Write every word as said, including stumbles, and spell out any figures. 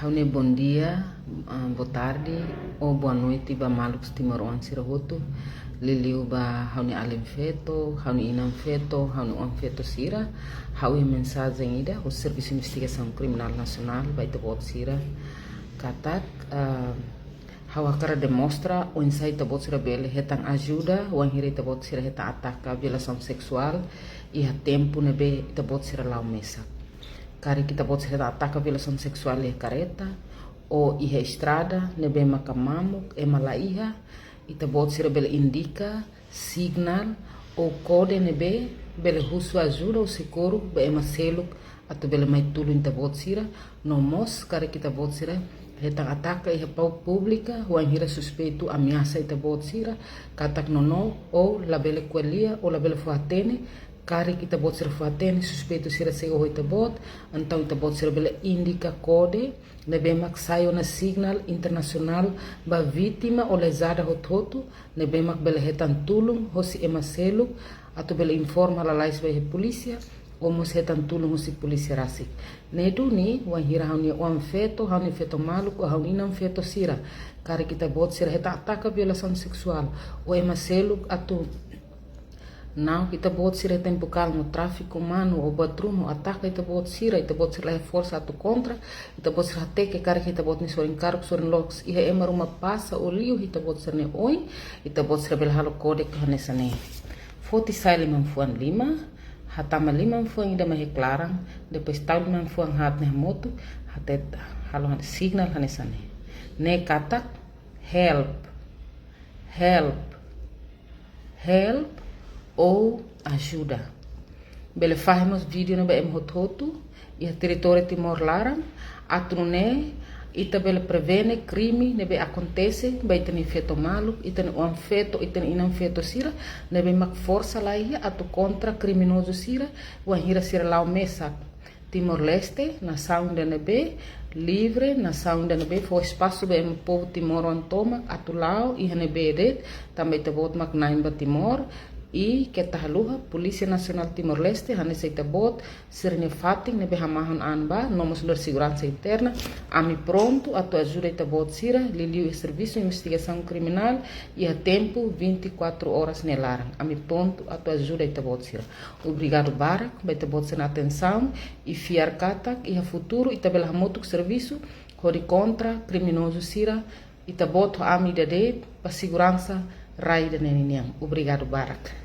Ha'u-nia bondia, ah, botarde, ou bonoite ba maluk timoroan sira hotu. Liuliu ba ha'u-nia alin feto, ha'u-nia inan feto, ha'u-nia oan feto sira. Ha'u iha mensajen ida husi Servisu Investigasaun Kriminál Nasionál ba ita-boot sira katak, ah, ha'u hakarak demonstra oinsá ita-boot sira bele hetan ajuda wainhira ita-boot sira hetan ataka violasaun seksuál iha tempu ne'ebé ita-boot sira la'o mesak. Karik ita-boot sira hetan ataka violasaun seksuál iha karreta ou iha estrada ne'ebé maka mamuk, ema la iha, ita-boot sira bele indika signál ou kode ne'ebé bele husu ajuda ou sokorru ba ema seluk atu bele mai tulun ita-boot sira. No mós karik ita-boot sira hetan ataka iha pau públika, wainhira suspeitu ameasa ita-boot sira katak nonook ou labele ko'alia ou labele fó-hatene, karik ita-boot sira fó-hatene suspeitu sira sei oho ita-boot, entaun ita-boot sira bele indika kode ne'ebé mak sai ona signál internasionál ba vítima ou lezada hotu-hotu ne'ebé mak bele hetan tulun hosi ema seluk atu bele informa lalais ba iha polísia ou mós hetan tulun hosi polísia rasik. Ne'e duni, wainhira ha'u-nia oan feto, ha'u-nia feto maluk, ou ha'u-nia inan feto sira, karik ita-boot sira hetan ataka violasaun seksuál ou ema seluk atu na'ok ita-boot sira iha tempu kalmu, tráfiku umanu ou buat ruma ataka ita-boot sira, ita-boot sira la iha forsa atu kontra, ita-boot sira hateke karik ita-boot nia sorin karuk, sorin loos iha ema ruma pasa ou liu ita-boot sira-nia oin, ita-boot sira bele halo kode hanesan ne'e: foti sai liman-fuan lima, hatama liman-fuan ida mai iha klaran, depois tau liman-fuan haat nia hamutuk, hatete, halo han-, signál hanesan ne'e. Ne'e katak help, help, help ou ajuda. Bele fahe mós vídeo ne'e ba ema hotu-hotu iha territóriu Timor laran, atu nune'e ita bele prevene krime ne'ebé akontese ba ita-nia feto maluk, ita-nia oan feto, ita-nia inan feto sira, ne'ebé mak forsa la iha atu kontra kriminozu sira, wainhira sira la'o mesak. Timor-Leste, nasaun ida ne'ebé livre, nasaun ida ne'ebé fó espasu ba ema povu timoroan tomak atu la'o iha ne'ebé de'it, tanba ita-boot mak na'in ba Timor, i keta haluha, Polísia Nasionál Timor-Leste, hanesan ita-boot sira-nia fatin ne'ebé hamahon an ba, no mós nu'udar seguransa interna, ami prontu atu ajuda ita-boot sira, liuliu iha Servisu Investigasaun Kriminál, iha tempu vinte e quatro horas nia laran, ami prontu atu ajuda ita-boot sira. Obrigadu barak ba ita-boot sira-nia atensaun, i fiar katak iha futuru ita bele hamutuk servisu hodi kontra kriminozu sira, ita-boot ho ami ida de'it, ba seguransa rai ida-ne'e ninian. Obrigadu barak.